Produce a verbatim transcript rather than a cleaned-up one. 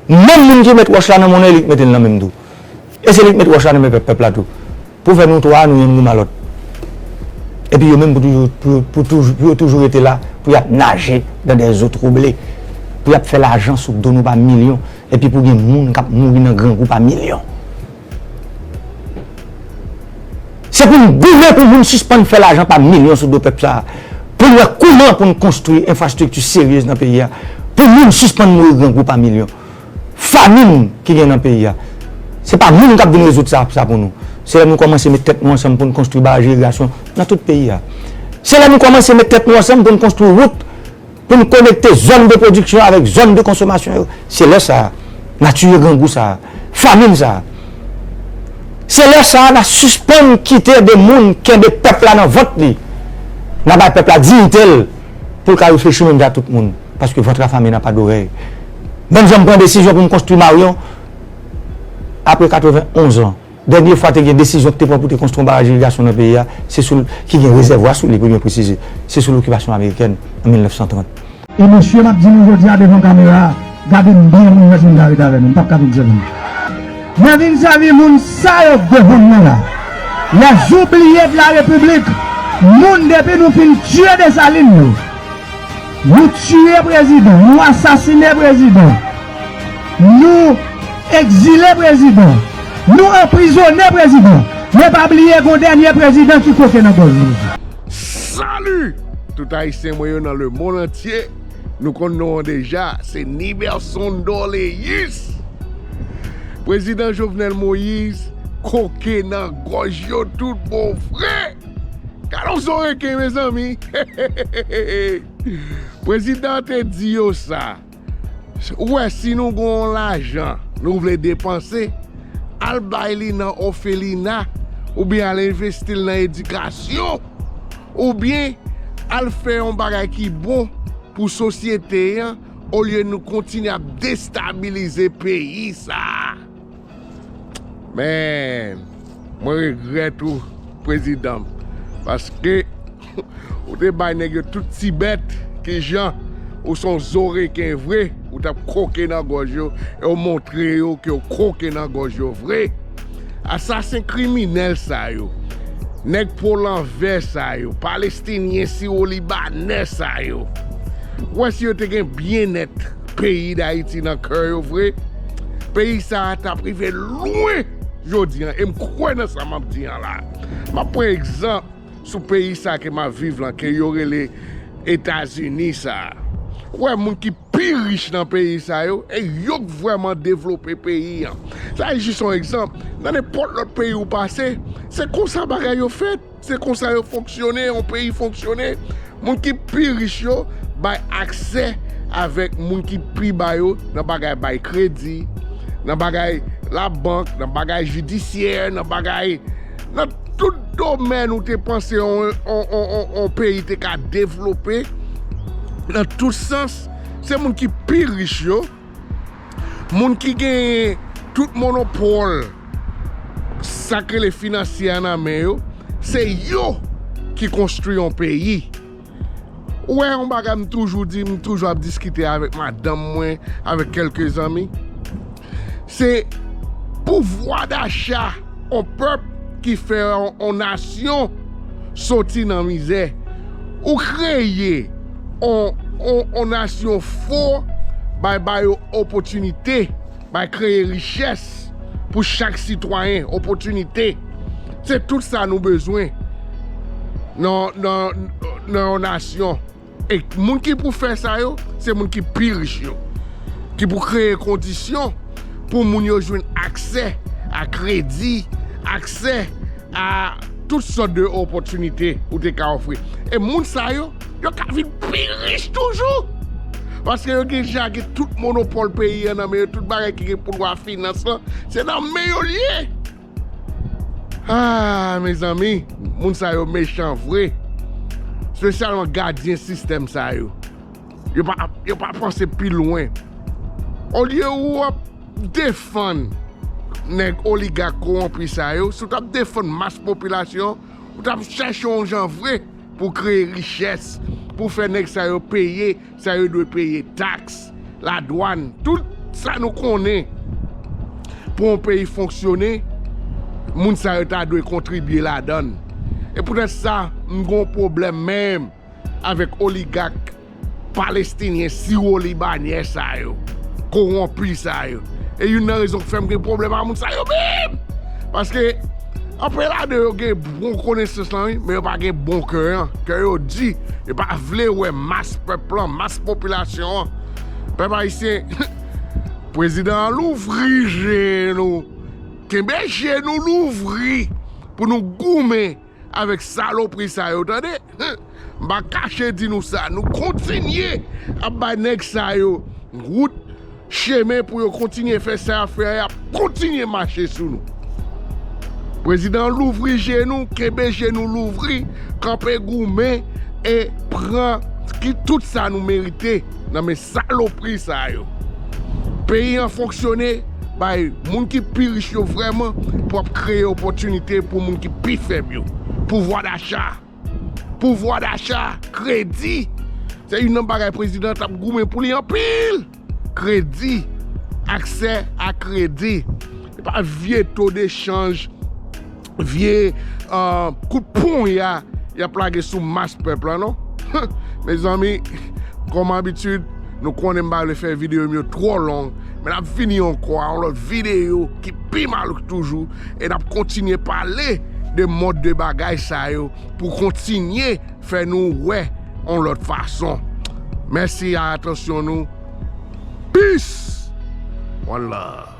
Menm moun ki met wòch la nan monnen, li k mete l nan men m tou. E se li k met wòch la nan men pèp, pèp la tou. Pou fè nou twa, nou yonn goumen a lòt. Epi yo menm pou toujou, pou, pou toujou, pou yo toujou rete la, pou y ap naje dans des eaux troublées, pou y ap fè lajan sou do nou pa milyon, epi pou gen moun k ap mouri nan grangou pa milyon. Se pou n goumen pou moun sispann fè lajan pa milyon sou do pèp sa a. Pou n wè kouman pou n konstwi enfrastrikti serye nan peyi a. Pou moun sispann mouri grangou pa milyon. Famin ki gen nan peyi a. Se pa moun k ap vin rezoud sa, sa pou nou. Se lè nou kòmanse met tèt nou ansanm pou n konstwi baraj irigasyon nan tout peyi a. Se lè nou kòmanse met tèt nou ansanm pou n konstwi wout, pou n konekte zòn de pwodiksyon avèk zòn de konsomasyon yo. Se lè sa a, n a tiye grangou sa a, famin sa a. Se lè sa a, n a sispann kite de moun kenbe pèp la nan vant li. N a bay pèp la diyite l pou l ka reflechi menm jan ak tout moun. Paske ventre affamé n'a pas d'oreille. Menm jan m pran desizyon pou m konstwi Marion, apre katrevenn onz an, dènye fwa te gen desizyon ki te pran pou te konstwi yon baraj irigasyon nan peyi a, se sou l, ki gen rezèvwa sou li, pou byen presize, se sou lokipasyon amerikèn an mil nèf san trant. E mesye, m ap di nou jodi a devan kamera a, gade m byen pou nou wè si m ka ret avè nou. M p ap ka vin sèvi nou. Mwen vin sèvi moun sa yo k devan m nan la. Les oubliés de la République. Moun depi nou fin tiye Desalin yo. Nou tiye prezidan, nou asasinen prezidan, nou egzile prezidan, nou anprizone prezidan. Men pa bliye gon dènye prezidan ki koke nan gòj nou. Salut! Tout Ayisyen mwen yo nan lemonn antye, nou konn non an deja, se Niberson Dorléus. Prezidan Jovenel Moïse koke nan gòj yo tout bon vre. Gade yon zo reken, mezanmi. Prezidan te di yo sa. Ou wè, si nou gen yon lajan nou vle depanse, al bay li nan òfelina, oubyen al envesti l nan edikasyon, oubyen al fè yon bagay ki bon pou sosyete an, olye nou kontinye ap destabilize peyi sa a. Men, mwen regrèt ou, prezidan m, paske ou te bay nèg yo tout ti bèt, kijan ou se yon zo reken vre, ou t ap koke nan gòj yo, e w montre yo ke w koke nan gòj yo vre. Asasen kriminèl sa yo, nèg po lanvè sa yo, palestinyen siwolibanè sa yo, ou wè si yo te gen byennèt peyi Dayiti nan kè yo vre, peyi sa a t ap rive lwen jodi an, e m kwè nan sa m ap di an la. M ap pran egzanp sou peyi sa ke m ap viv lan, ke yo rele Etazini sa a. Ou wè moun ki pi rich nan peyi sa yo, e yo k vrèman devlope peyi an. Sa e jis yon egzanp. Nan nenpòt lòt peyi ou pase, se konsa bagay yo fèt. Se konsa yo fonksyone, yon peyi fonksyone. Moun ki pi rich yo bay aksè avèk moun ki pi ba yo nan bagay bay kredi, nan bagay labank, nan bagay jidisyè, nan bagay, nan tout domèn ou te panse yon, yon, yon, yon, yon peyi te ka devlope, nan tout sans, se moun ki pi rich yo, moun ki genyen tout monopòl, sa k rele finansyè a nan men yo, se yo ki konstwi yon peyi. Ou wè yon bagay m toujou di, m toujou ap diskite avèk madanm mwen, avèk kèlke zanmi, se pouvwa dacha yon pèp ki fè yon, yon nasyon soti nan mizè. Ou kreye yon, yon, yon nasyon fò, bay, ba yo opòtinite, bay kreye richès pou chak sitwayen, opòtinite. Se tout sa nou bezwen nan, nan, nan yon nasyon. E moun ki pou fè sa yo, se moun ki pi rich yo, ki pou kreye kondisyon pou moun yo jwenn aksè a kredi, aksè a tout sòt de opòtinite ou te ka ofri. E moun sa yo, yo ka vin pi rich toujou. Paske yo gen, deja gen tout monopòl peyi an nan men yo, tout bagay ki gen pouvwa finans lan, se nan men yo l ye. Ah, mezanmi, moun sa yo mechan vre. Espesyalman gadyen sistèm sa yo. Yo pa, yo pa panse pi lwen. Olye ou ap defann nèg oligak kowonpi sa yo, si w t ap defann mas popilasyon, ou t ap chèche yon jan vre pou kreye richès, pou fè nèg sa yo peye sa yo dwe peye, taks, ladwàn, tout Sa nou konnen, pou yon peyi fonksyone, moun sa yo ta dwe kontribye ladan l. E poutèt sa, m gen yon pwoblèm menm avèk oligak palestinyen siwo libanè sa yo, kowonpi sa yo. E youn nan rezon k fè m gen pwoblèm ak moun sa yo menm. Paske anpil ladan yo gen bon konesans lan, wi, men yo pa gen bon kè an. Kè yo di, yo pa vle wè mas pèp lan, mas popilasyon an. Pèp ayisyen, prezidan an louvri je nou. Kenbe je nou louvri pou nou goumen avèk salopri sa yo, tande? M pa kache di nou sa. Nou kontinye ap bay nèg sa yo wout, chemen pou yo kontinye fè sa y ap fè a, y ap kontinye mache sou nou. Prezidan an louvri je nou, kenbe je nou louvri, kanpe goumen e pran ki tout sa nou merite nan men salopri sa yo. Peyi an fonksyone, bay moun ki pi rich yo vrèman pou ap kreye opòtinite pou moun ki pi fèb yo. Pouvwa dacha. Pouvwa dacha, kredi. Se youn nan bagay prezidan t ap goumen pou li anpil. Kredi. Aksè a kredi. E pa vye to dechanj, vye, euh, kout ponya y ap lage sou mas pèp la, non? Mezanmi, kòm abitid, nou konnen m pa vle fè videyo m yo twò long, men n ap vini ankò a yon lòt videyo ki pi malouk toujou, e n ap kontinye pale de mòd de bagay sa yo pou kontinye fè nou wè yon lòt fason. Mèsi a atansyon nou. Peace! One love.